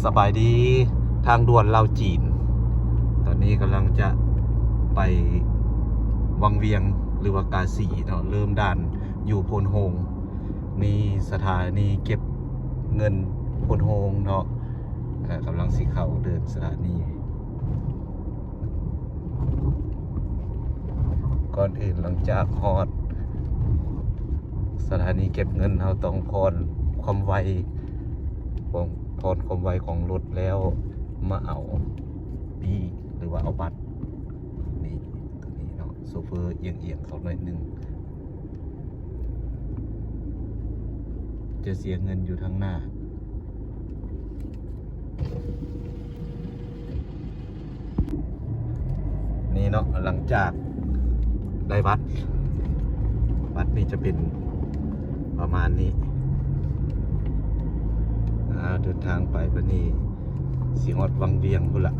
ສະບາຍດີ ທາງດ່ວນລາວຈີນ ຕອນນີ້ກຳລັງຈະໄປວັງວຽງ ຫຼືວ່າກາສີເນາະ ເລີ່ມດ່ານຢູ່ໂພນໂຮງ ນີ້ສະຖານີເກັບເງິນໂພນໂຮງເນາະ ເອີ ກຳລັງຊິເຂົ້າເດີນສະຖານີ. ກ່ອນອື່ນ ຫຼັງຈາກຮອດສະຖານີເກັບເງິນ ເຮົາຕ້ອງຜ່ອນຄວາມໄວ ຜ່ອນ ຜ່ອນຄວາມໄວຂອງລົດແລ້ວ ມາເອົາປີ້ ຫຼືວ່າເອົາບັດ ນີ້ ໂຕນີ້ເນາະ ໂຊເຟີອຽງໆເຂົ້າໜ້ອຍໜຶ່ງ. ຈະເສຍເງິນຢູ່ທາງໜ້າ ນີ້ເນາະ ຫຼັງຈາກໄດ້ບັດ ບັດນີ້ຈະເປັນປະມານນີ້ ອ່າ ເດີນທາງໄປບັດນີ້ ຊິຮອດວັງວຽງພຸ້ນລະ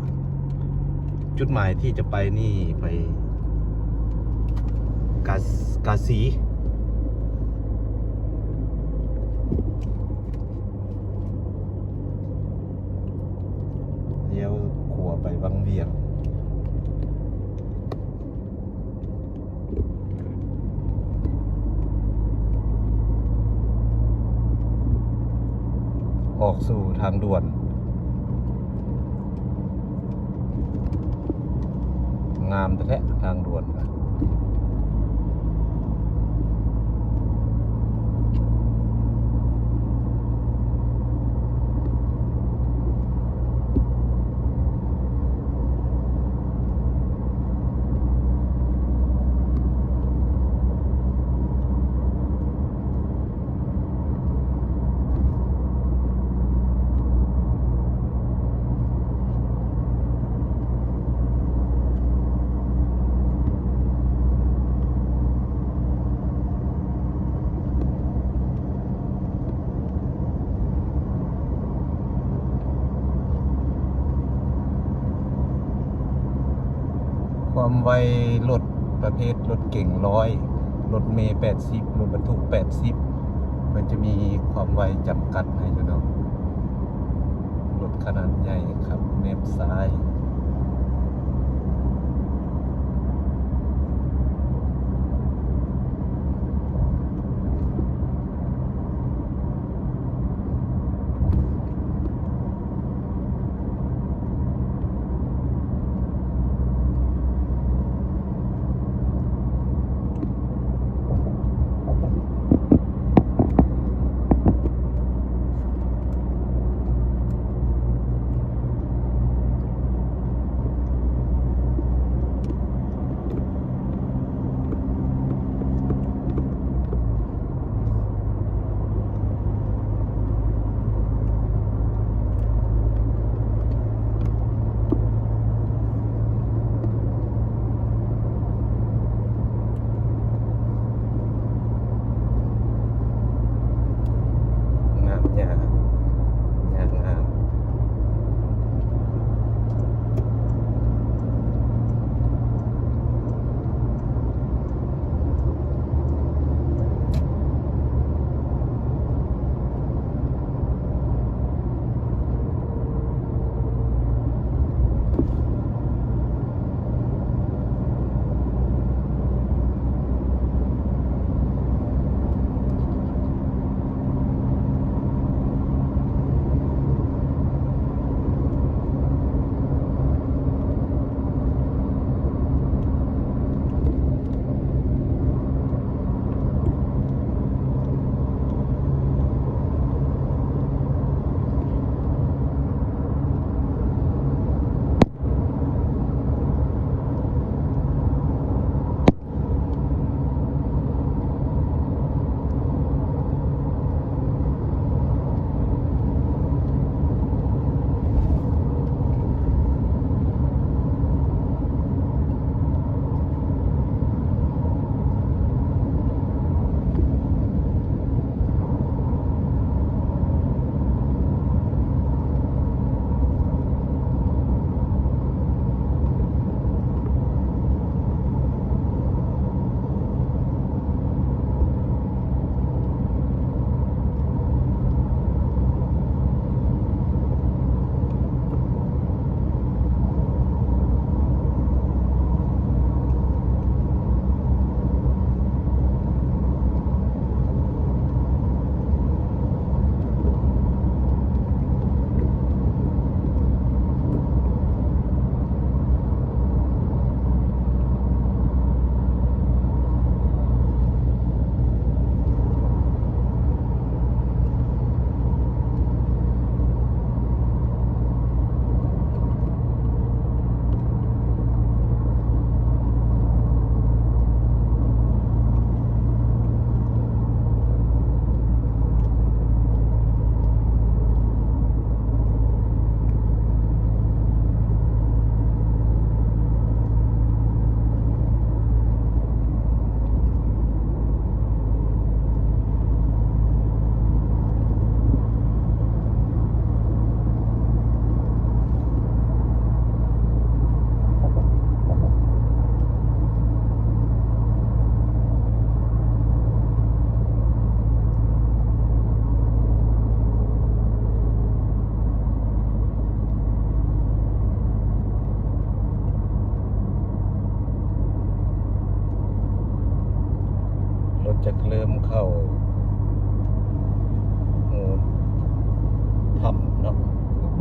ຈຸດໝາຍທີ່ຈະໄປນີ້ໄປກາ ກາສີ ລ້ຽວຂວາໄປວັງວຽງ. ອອກສູ່ທາງດ່ວນ ງາມແທ້ໆ ທາງດ່ວນ. ຄວາມໄວລົດປະເພດລົດເກັງຮ້ອຍ ລົດເມແປດສິບ ລົດບັນທຸກແປດສິບ ມັນຈະມີຄວາມໄວຈຳກັດໃຫ້ຢູ່ເນາະ. ລົດຂະໜາດໃຫຍ່ຂັບແນບຊ້າຍ. ເ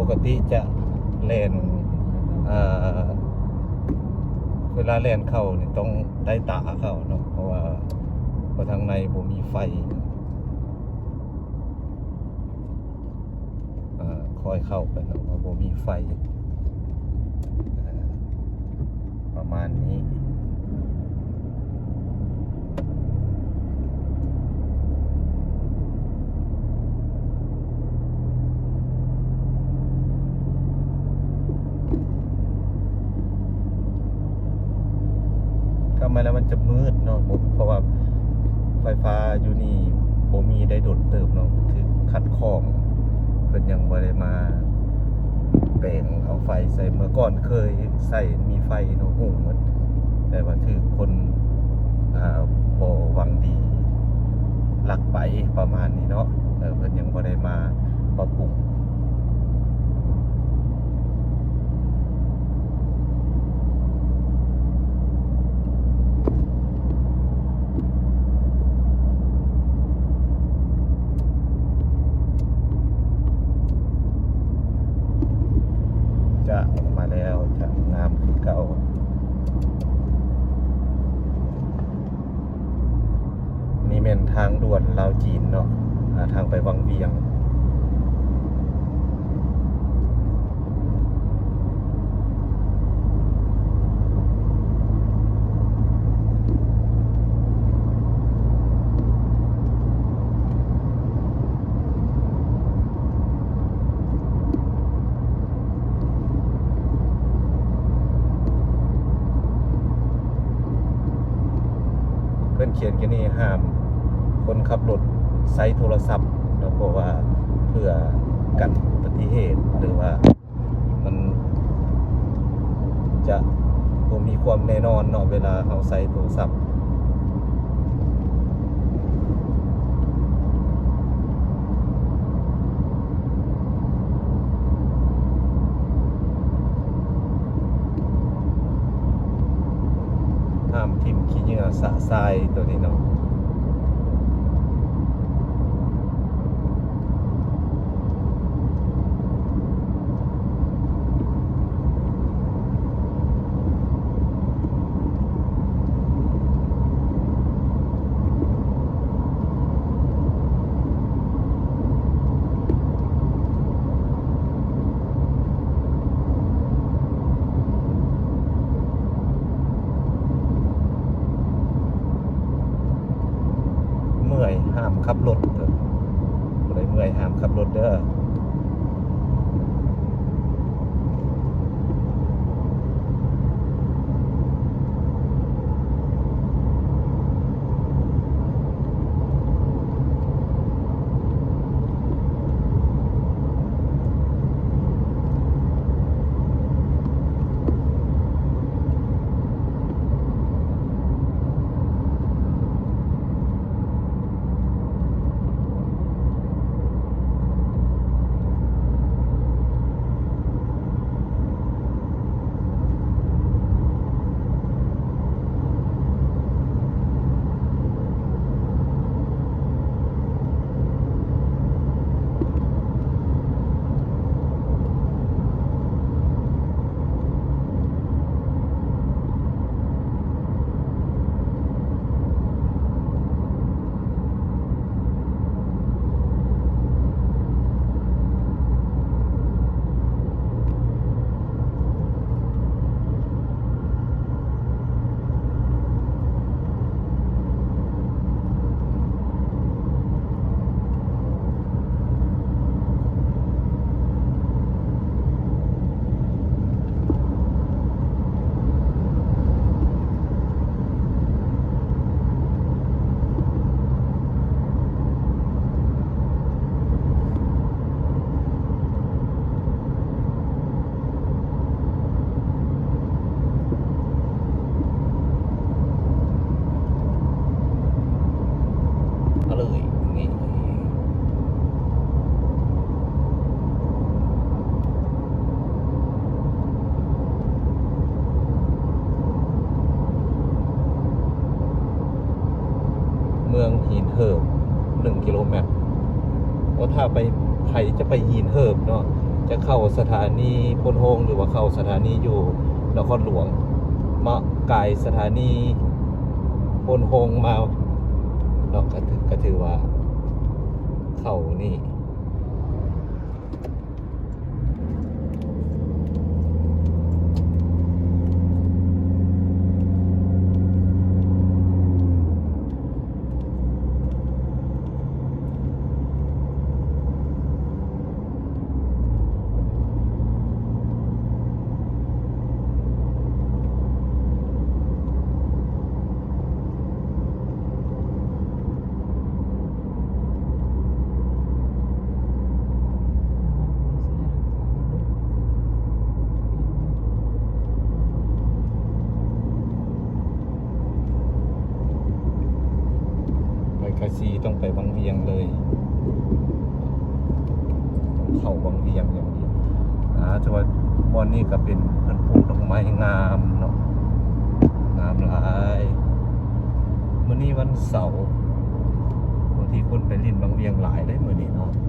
ປົກກະຕິຈະແລ່ນ ເອີ ເວລາແລ່ນເຂົ້ານີ້ຕ້ອງໄດ້ຕາເຂົ້າເນາະ ເພາະວ່າ ເພາະທາງໃນບໍ່ມີໄຟ. ເອີ ຄ່ອຍເຂົ້າໄປເນາະ ເພາະບໍ່ມີໄຟ ເອີ ປະມານນີ້. ເຂົ້າມາແລ້ວມັນຈະມືດເນາະ ເພາະວ່າໄຟຟ້າຢູ່ນີ້ບໍ່ມີໄດ້ດົນເຕີບເນາະ ຖືກຂັດຂ້ອງ ເພິ່ນຍັງບໍ່ໄດ້ມາແປງເອົາໄຟໃສ່. ເມື່ອກ່ອນເຄີຍໃຊ້ມີໄຟເນາະ ຮຸ່ງໝົດ ແຕ່ວ່າຖືກຄົນ ອ່າ ບໍ່ຫວັງດີລັກໄປປະມານນີ້ເນາະ ເອີ ເພິ່ນຍັງບໍ່ໄດ້ມາປັບປຸງ. ຈະອອກມາແລ້ວ ຈະງາມຄືເກົ່າ. ນີ້ແມ່ນທາງດ່ວນລາວຈີນເນາະ ອ່າ ທາງໄປວັງວຽງ. ເພິ່ນຂຽນຢູ່ນີ້ ຫ້າມຄົນຂັບລົດໃຊ້ໂທລະສັບເນາະ ເພາະວ່າເພື່ອກັນອຸບັດຕິເຫດ ຫຼືວ່າມັນຈະບໍ່ມີຄວາມແນ່ນອນເນາະ ເວລາເຮົາໃຊ້ໂທລະສັບ. ຫ້າມຖິ້ມຂີ້ເຫຍື້ອຊະຊາຍໂຕນີ້ເນາະ. ເມື່ອຍຫ້າມຂັບລົດເດີ ຜູ້ໃດເມື່ອຍຫ້າມຂັບລົດເດີ. ມາເລີຍນີ້ ເມືອງຫີນເຫີບ ໜຶ່ງກິໂລແມັດ. ໂອ້ ຖ້າໄປ ໃຜຈະໄປຫີນເຫີບເນາະ, ຈະເຂົ້າສະຖານີໂພນໂຮງ ຫຼືວ່າເຂົ້າສະຖານີຢູ່ນະຄອນຫຼວງ ມາກາຍສະຖານີໂພນໂຮງມາເນາະ ກະຖື ກະຖືວ່າເຂົ້ານີ້. ໄປກາຊີ ຕ້ອງໄປວັງວຽງເລີຍ ເຂົ້າວັງວຽງຢ່າງດຽວ. ອ່າ ຖືວ່າບ່ອນນີ້ກະເປັນ ເພິ່ນປູກດອກໄມ້ງາມເນາະ ງາມຫຼາຍ. ມື້ນີ້ວັນເສົາ ບາງທີຄົນໄປຫຼິ້ນວັງວຽງຫຼາຍເດ້ມື້ນີ້ເນາະ. ເ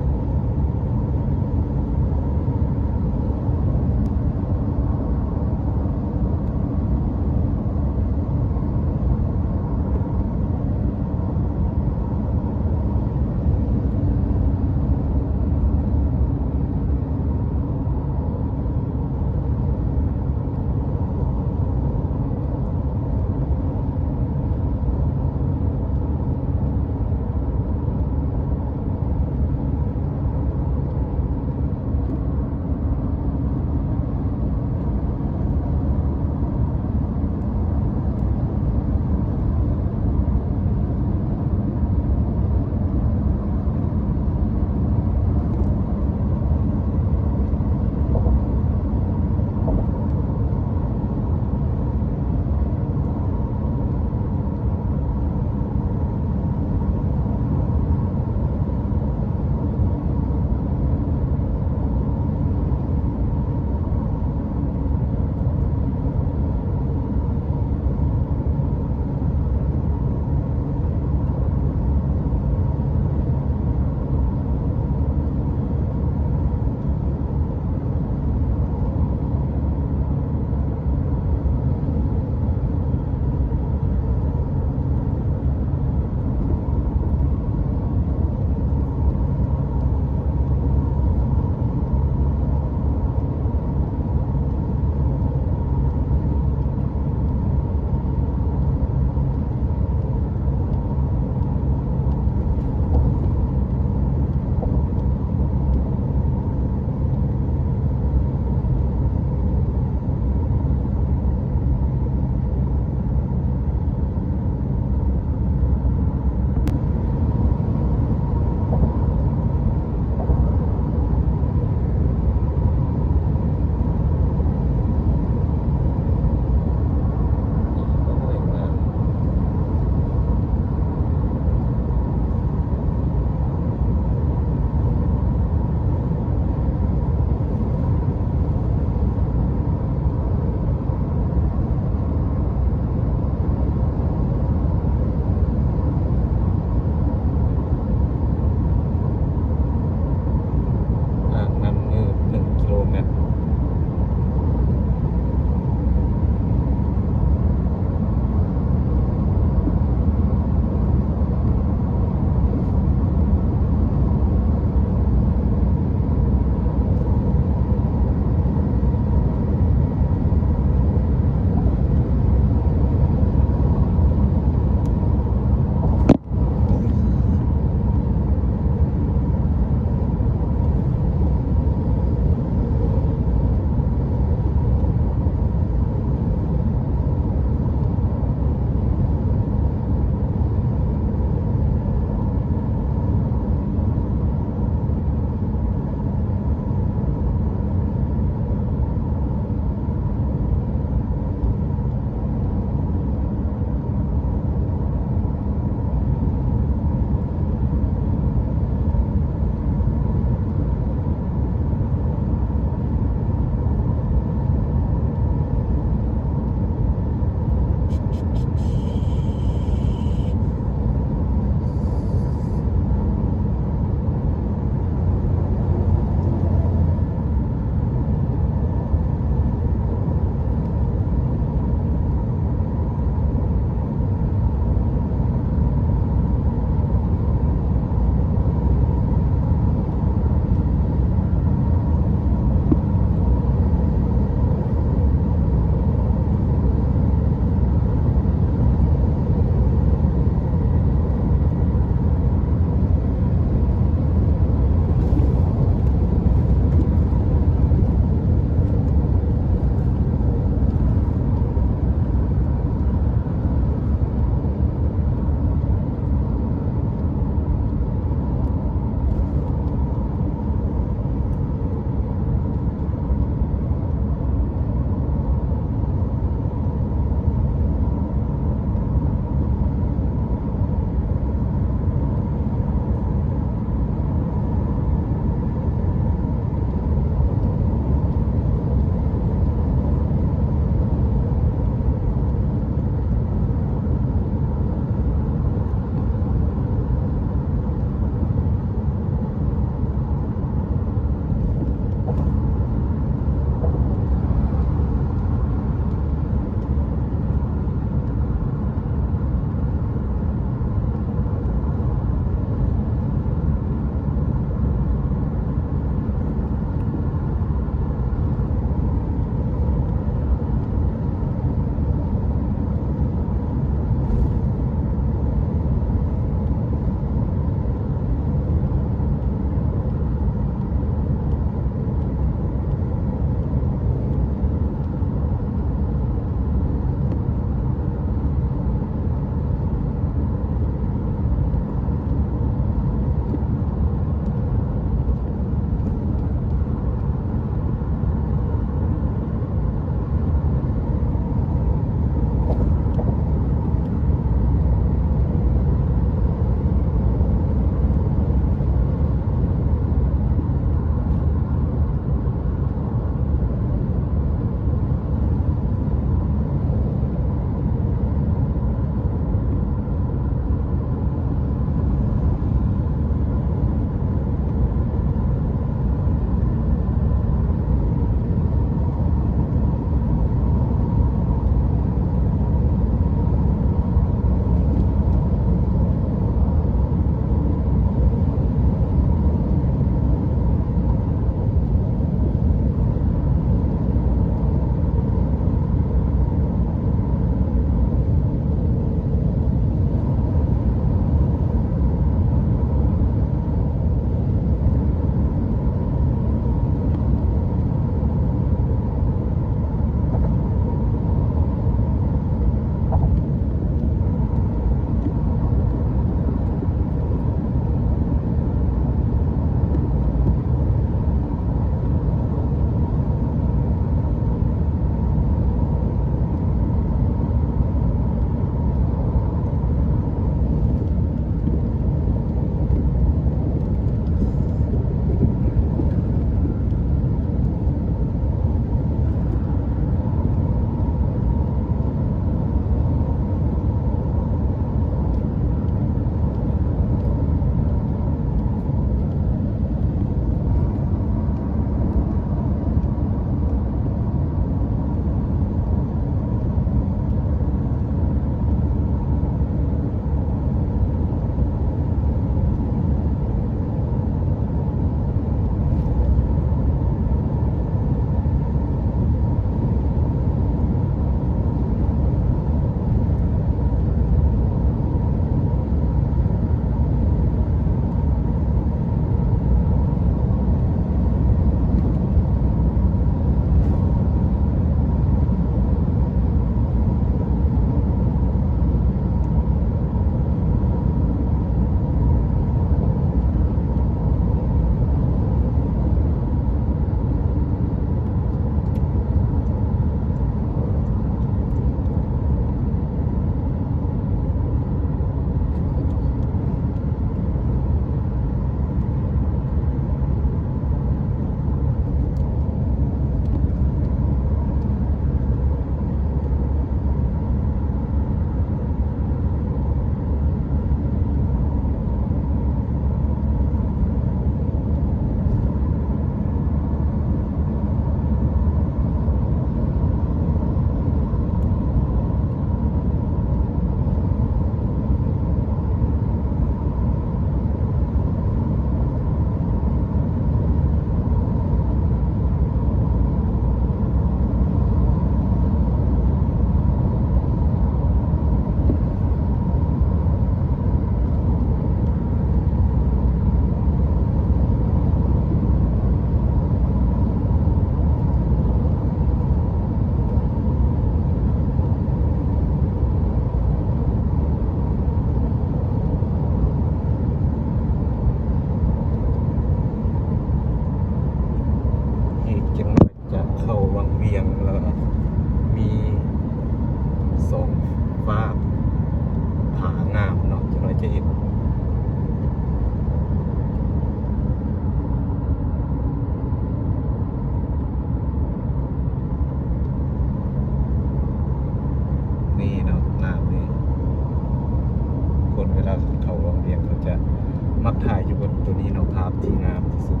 ຢູ່ບົນໂຕນີ້ເນາະ ພາບທີ່ງາມທີ່ສຸດ.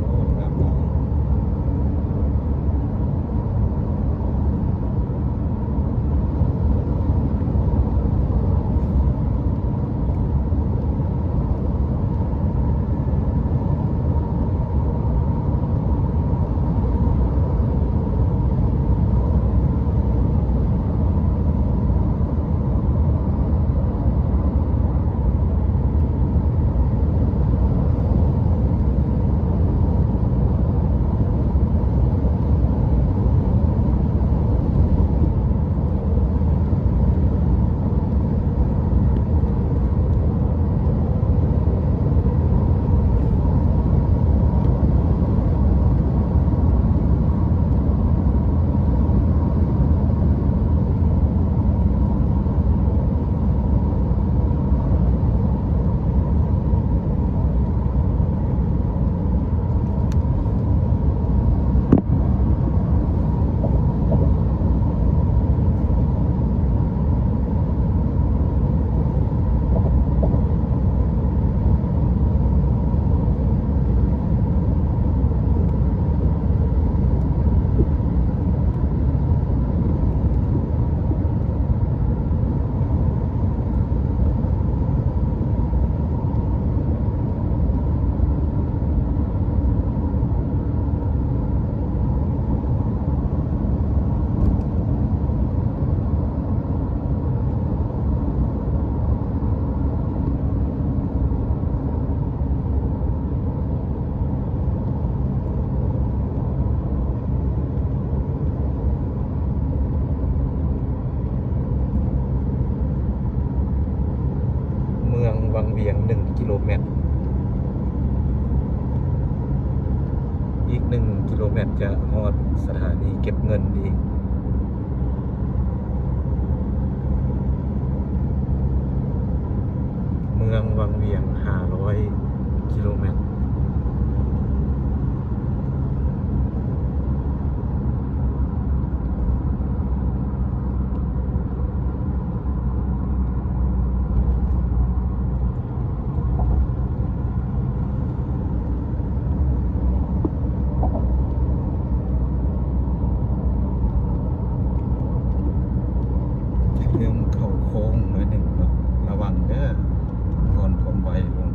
ໂອ້ ງາມຫຼາຍ. ເມືອງວັງວຽງ ໜຶ່ງກິໂລແມັດ, ອີກ ໜຶ່ງກິໂລແມັດ ຈະຮອດສະຖານີເກັບເງິນອີກ. ເມືອງວັງວຽງ ຫ້າຮ້ອຍກິໂລແມັດ. ເລີ່ມເຂົ້າໂຄ້ງໜ້ອຍໜຶ່ງເນາະ ລະວັງເດີ ກ່ອນຄວາມໄວລົງ.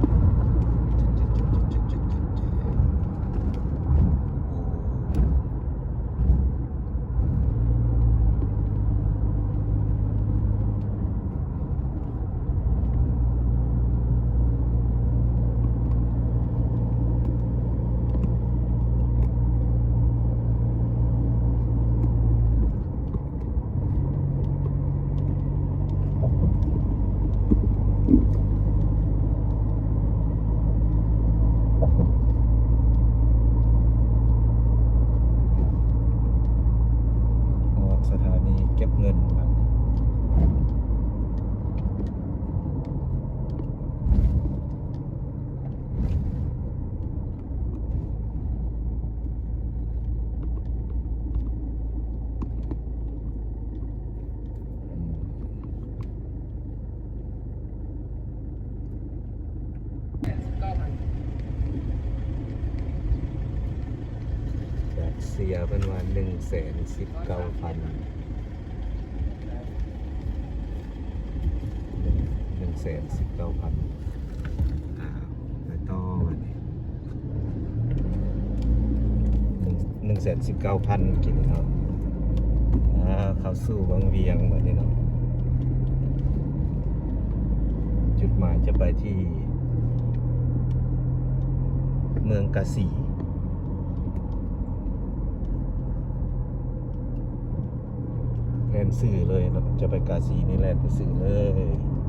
ຮອດສະຖານີເກັບເງິນບາດນີ້. ຈາກເສຍເພິ່ນວ່າ ໜຶ່ງແສນສິບເກົ້າພັນ. ໜຶ່ງແສນສິບເກົ້າພັນ. ອ່າ ໄປຕໍ່ບັດນີ້ ໜຶ່ງ ໜຶ່ງແສນສິບເກົ້າພັນກີ້ນີ້ເນາະ. ອ່າ ເຂົ້າສູ່ວັງວຽງບັດນີ້ເນາະ. ຈຸດໝາຍຈະໄປທີ່ເມືອງກາສີ. ແລ່ນຊື່ເລີຍເນາະ ຈະໄປກາສີນີ້ແລ່ນໄປຊື່ເລີຍ.